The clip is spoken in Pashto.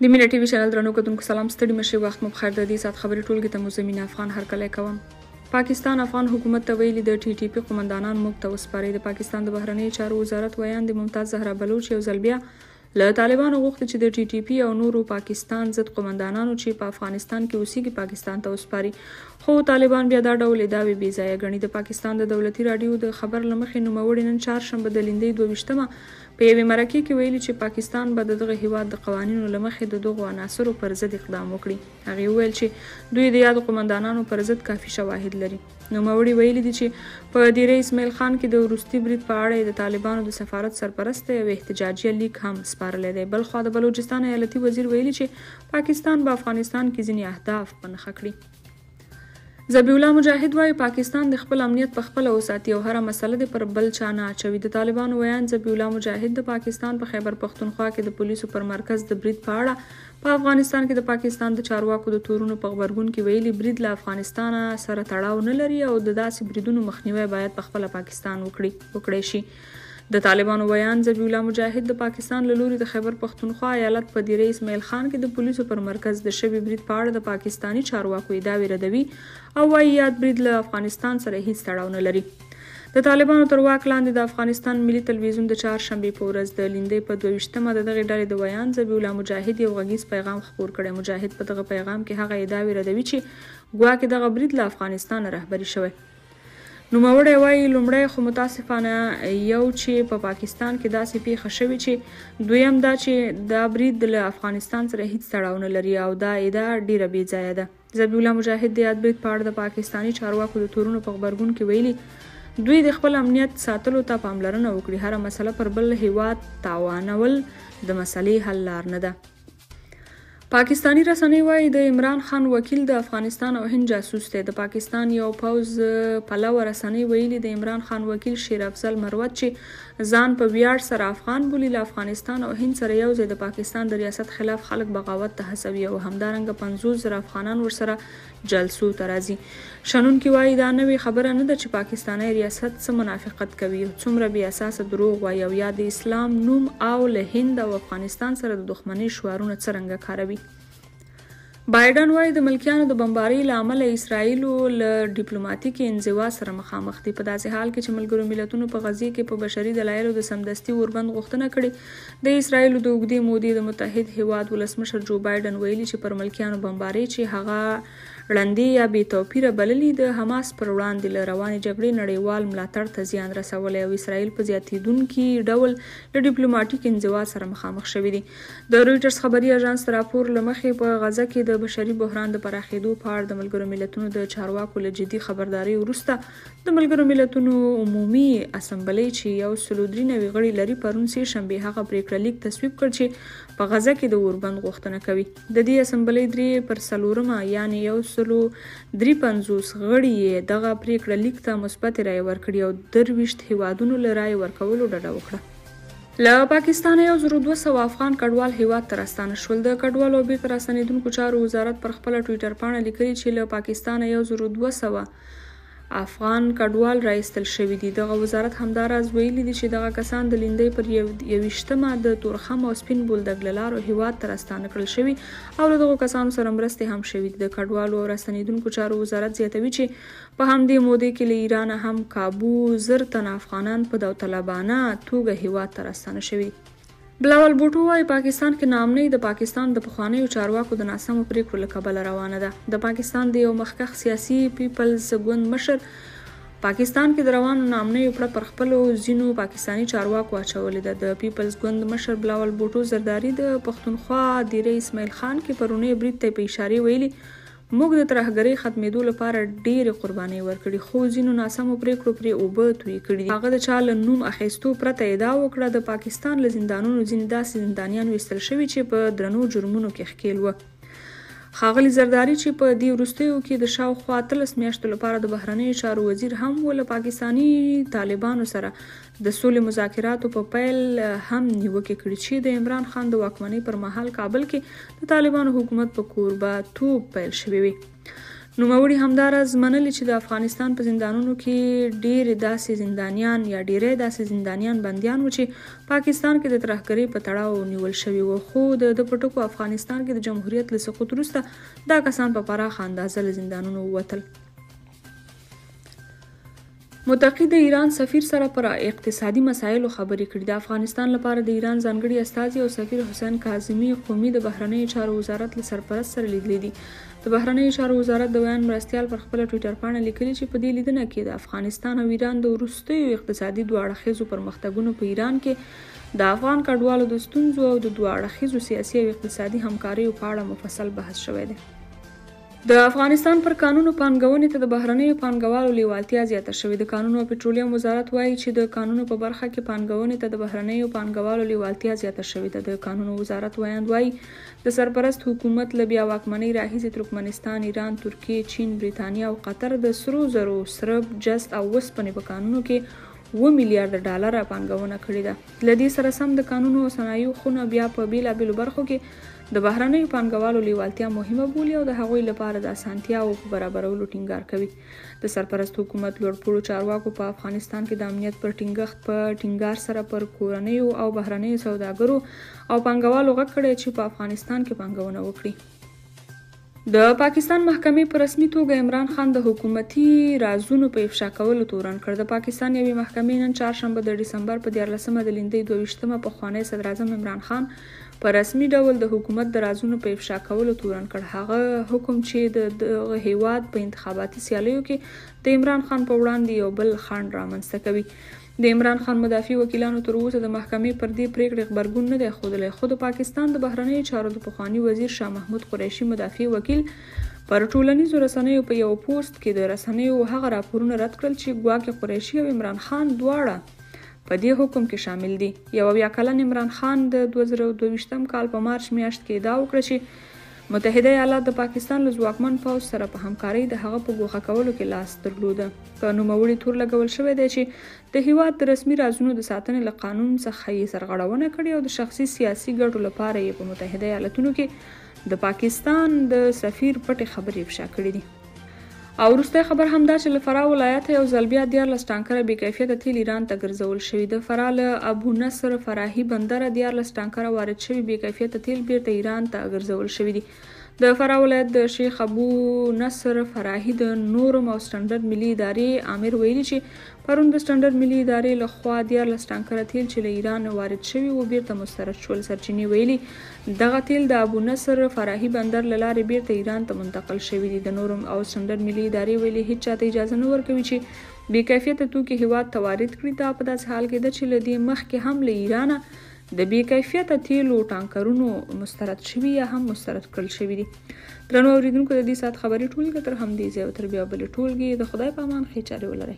د مینه ټي وي چینل درنو کتونکو سلام، ستړي مشي، وخت مو پخیر. د دې ساعت خبري ټولګي ته مو زمینه افغان هرکلی کوم. پاکستان افغان حکومت ته ویلي، د ټي ټي پي قومندانان موږ ته وسپارئ. د پاکستان د بهرنیو چارو وزارت ویاندې ممتاز زهرا بلوچ یو ځل بیا له طالبانو غوښتي چې د ټي ټي پي او نورو پاکستان ضد قومندانانو چې په افغانستان کې اوسیږي پاکستان ته وسپاري، خو طالبان بیا دا ډول ادعاوې بې ځایه ګڼي. د پاکستان د دولتي راډیو د خبر له مخې، نوموړې نن چهارشنبه د لیندۍ 22مه په یوې مرکې کې ویلي چې پاکستان به د دغه هیواد د قوانینو له مخې د دغو عناصرو پر ضد اقدام وکړي. هغې وویل چې دوی د یادو قومندانانو پر ضد کافي شواهد لري. نوموړي ویلي دي چې په دیره اسماعیل خان کې د وروستي برید په اړه یې د طالبانو د سفارت سرپرست ته یو احتجاجیه لیک هم سپارلی دی. بلخوا د بلوچستان ایالتي وزیر ویلي چې پاکستان به افغانستان کې ځینې اهداف په نښه کړي. ذبیح الله مجاهد وايي، پاکستان دې خپل امنیت په خپله وساتي او هره مسله دې پر بل چا نه اچوي. د طالبانو ویاند ذبیح الله مجاهد د پاکستان په خیبر پښتونخوا کې د پولیسو پر مرکز د برید په اړه په افغانستان کې د پاکستان د چارواکو د تورونو په غبرګون کې ویلي، برید له افغانستان سره تړاو نه لري او د داسې بریدونو مخنیوی باید په خپله پاکستان وکړي وکړای شي. د طالبانو ویاند ذبیح الله مجاهد د پاکستان له لوري د خیبر پښتونخوا ایالت په دیره اسماعیل خان کې د پولیسو پر مرکز د شوي برید په اړه د پاکستاني چارواکو ادعاوې ردوي او وايي، یاد برید له افغانستان سره هیڅ تړاو نه لري. د طالبانو تر واک لاندې د افغانستان ملي تلویزیون د چهارشنبې په ورځ د لیندۍ په 22مه د دغې ډلې د ویاند ذبیح الله مجاهد یو غږیز پیغام خپور کړی. مجاهد په دغه پیغام کې هغه ادعاوې ردوي چې ګواکې دغه برید له افغانستانه رهبري شوی. نوموړی وايي، لومړی خو متاسفانه یو چې په پاکستان کې داسې پیښه شوې چې دویم دا چې دا برید له افغانستان سره هیڅ تړاو نه لري او دا ادعا ډیره بې ځایه ده. ذبیح الله مجاهد د یاد برید په اړه د پاکستاني چارواکو د تورونو په غبرګون کې ویلي، دوی د خپل امنیت ساتلو ته پاملرنه وکړي، هره مسله پر بل هیواد تاوانول د مسلې حل لار نه ده. پاکستاني رسنۍ وايي، د عمران خان وکیل د افغانستان او هند جاسوس دی. د پاکستان یو پوځ پلوه رسنۍ ویلي، د عمران خان وکیل شیر افضل مروت چې ځان په ویاړ سره افغان بولي، له افغانستان او هند سره یو ځای د پاکستان د ریاست خلاف خلک بغاوت ته هڅوي او همدارنګه 50 زره افغانان ورسره جلسو ته راځي. شنونکي وايي، دا نوې خبره نه ده چې پاکستانی ریاست څه منافقت کوي او څومره بې اساسه دروغ وايي او یا د اسلام نوم او له هند او افغانستان سره د دښمنۍ شعارونه څرنګه کاروي. بایډن وايي، د ملکیانو د بمبارۍ له امله اسراییلو له ډیپلوماتیکې انزوا سره مخامخ دي. په داسې حال کې چې ملګرو ملتونو په غزې کې په بشري دلایلو د سمدستي اوربند غوښتنه کړې، د اسراییلو د اوږدې مودې د متحد هیواد ولسمشر جو بایډن ویلي چې پر ملکیانو بمبارۍ چې هغه ړندې یا بې توپیره بللي، د حماس پر وړاندې له روانې جګړې نړیوال ملاتړ ته زیان رسولی او اسراییل په زیاتېدونکي ډول له ډیپلوماټیک انزوا سره مخامخ شوي دي. د رویټرز خبري اژانس د راپور له مخې، په غزه کې د بشري بحران د پراخېدو په اړه د ملګرو ملتونو د چارواکو له جدي خبرداري وروسته د ملګرو ملتونو عمومي اسمبلۍ چې 193 غړي لري، پرون سې شنبه هغه پرېکړه لیک تصویب کړ چې په غزه کې د اوربند غوښتنه کوي. د دې اسمبلۍ درې پر څلورمه یعنې 153 غړي یې دغه پرېکړه لیک ته مثبتې رایې ورکړي او 23 هیوادونو له رایې ورکولو ډډه وکړه. له پاکستانه 1200 افغان کډوال هیواد ته راستانه شول. د کډوالو او بیرته راستنېدونکو چارو وزارت پر خپله ټویټر پاڼه لیکلي چې له پاکستانه 1200 افغان کډوال را ایستل شوي دي. دغه وزارت همداراز ویلي دي چې دغه کسان د لیندۍ پر 21مه د تورخم او سپین بولدک له لارو هیواد ته راستانه کړل شوي او له دغو کسانو سره مرستې هم شوي دي. د کډوالو او راستنېدونکو چارو وزارت زیاتوي چې په همدې مودې کې له ایرانه هم کابو 1000 تنه افغانان په داوطلبانه توګه هیواد ته راستانه شوي دي. بلاول بوټو وايي، پاکستان کې ناامنۍ د پاکستان د پخوانیو چارواکو د ناسمو پرېکړو له کبله روانه ده. د پاکستان د یو مخکښ سیاسي پیپلز ګوند مشر پاکستان کې د روانو ناامنیو پړه پر خپلو ځینو پاکستاني چارواکو اچولې ده. د پیپلز ګوند مشر بلاول بوټو زرداري د پښتونخوا دیره اسماعیل خان کې پرونۍ برید ته په اشارې ویلي، موږ د ترهګرۍ ختمېدو لپاره ډېرې قربانۍ ورکړي، خو ځینو ناسمو پرېکړو پرې اوبه تویې کړي دي. هغه د چا له نوم اخیستو پرته ادعا وکړه، د پاکستان له زندانونو ځینې داسې زندانیان ویستل شوي چې په درنو جرمونو کې ښکېل وو. ښاغلي زرداري چې په دې وروستیو کې د شاوخوا 18 میاشتو لپاره د بهرنیو چارو وزیر هم و، له پاکستاني طالبانو سره د سولې مذاکراتو په پیل هم نیوکې کړي چې د عمران خان د واکمنۍ پر مهال کابل کې د طالبانو حکومت په کوربه توب پیل شوې وې. نوموړي همداراز منلې چې د افغانستان په زندانونو کې ډېری داسې زندانیان یا ډېری داسې زندانیان بندیان وو چې پاکستان کې د ترهګرۍ په تړاو نیول شوي وو، خو د ده په ټکو افغانستان کې د جمهوریت له سقوط وروسته دا کسان په پراخه اندازه له زندانونو ووتل. متقي د ایران سفیر سره پر اقتصادي مسایلو خبرې کړي. د افغانستان لپاره د ایران ځانګړي استازي او سفیر حسین کاظمي قمي د بهرنیو چارو وزارت له سرپرست سره لیدلي دي. د بهرنیو چارو وزارت د ویاند مرستیال پر خپله ټویټرپاڼه لیکلي چې په دې لیدنه کې د افغانستان او ایران د وروستیو اقتصادي دوه اړخیزو پرمختګونو، په ایران کې د افغان کډوالو د ستونزو او د دوه اړخیزو سیاسي او اقتصادي همکاریو په اړه مفصل بحث شوی دی. د افغانستان پر کانونو پانګونې ته د بهرنیو پانګوالو لیوالتیا زیاته شوې. د کانونو او پټرولیم وزارت وايي چې د کانونو په برخه کې پانګونې ته د بهرنیو پانګوالو لیوالتیا زیاته شوې ده. د کانونو وزارت ویاند وايي، د سرپرست حکومت له بیا واکمنۍ راهیسې ترکمنستان، ایران، ترکیې، چین، بریتانیا او قطر د سرو زرو، سرب، جست او وسپنې په کانونو کې اووه میلیارده ډالره پانګونه کړې ده. له دې سره سم د کانونو او صنایعو خونه بیا په بېلابېلو برخو کې د بهرنیو پانګوالو لېوالتیا مهمه بولي او د هغوی لپاره د اسانتیاوو په برابرولو ټینګار کوي. د سرپرست حکومت لوړپوړو چارواکو په افغانستان کې د امنیت پر ټینګښت په ټینګار سره پر کورنیو او بهرنیو سوداګرو او پانګوالو غږ کړی چې په افغانستان کې پانګونه وکړي. د پاکستان محکمې په رسمي توګه عمران خان د حکومتي رازونو په افشا کولو تورن کړ. د پاکستان یوې محکمې نن چهارشنبه د ډسمبر په دیارلسمه د لیندۍ دوه ویشتمه پخوانی صدراعظم عمران خان په رسمي ډول د حکومت د رازونو په افشا کولو تورن کړ، هغه حکم چې د دغه هیواد په انتخاباتي سیالیو کې د عمران خان په وړاندې یو بل خنډ رامنځته کوي. د عمران خان مدافع وکیلانو تر اوسه د محکمې پر دې پرېکړې غبرګون نه دی ښودلی، خو د پاکستان د بهرنیو چارو د پخواني وزیر شاه محمود قریشي مدافع وکیل پر ټولنیزو رسنیو په یوه پوسټ کې د رسنیو هغه راپورونه رد کړل چې ګواکې قریشي او عمران خان دواړه په دې حکم کې شامل دي. یو اویا کلن عمران خان د 2022 کال په مارچ میاشت کې ادعا وکړه چې متحده ایالات د پاکستان له ځواکمن پوځ سره په همکارۍ د هغه په ګوښه کولو کې لاس درلوده. په نوموړي تور لګول شوی دی چې د هیواد د رسمي رازونو د ساتنې له قانون څخه یې سرغړونه کړې او د شخصي سیاسي ګټو لپاره یې په متحده ایالتونو کې د پاکستان د سفیر پټې خبرې افشا کړې دي. او وروستی خبر هم دا چې له فراه ولایته یو ځل بیا 13 ټانکره بې کیفیته تیل ایران ته ګرځول شوي. د فراه له ابو نصر فراهي بندره 13 ټانکره وارد شوي بې کیفیته تیل بیرته ایران ته ګرځول شوي دي. د فراه ولایت د شیخ ابو نصر فراهي د نورم او سټنډرډ ملي ادارې آمر ویلي چې پرون د سټنډرډ ملي ادارې له خوا 13 ټانکره تیل چې له ایران وارد شوي وو بیرته مسترد شول. سرچینې ویلي دغه تیل د ابو نصر فراهي بندر له لارې بیرته ایران ته منتقل شوي دي. د نورم او سټنډرډ ملي ادارې ویلي هیچا ته اجازه نه ورکوي چې بې کیفیته توکي هیواد ته وارد کړي. دا په داسې حال کې ده چې له دې مخکې هم له ایرانه د بې کیفیته تیلو ټانکرونو مسترد شوي یا هم مسترد کړل شوي دي. درنو اوریدونکو د دې ساعت خبري ټولګه تر همدې ځایه او تر بیا بلې ټولګې د خدای په امان ښې چارې ولرئ.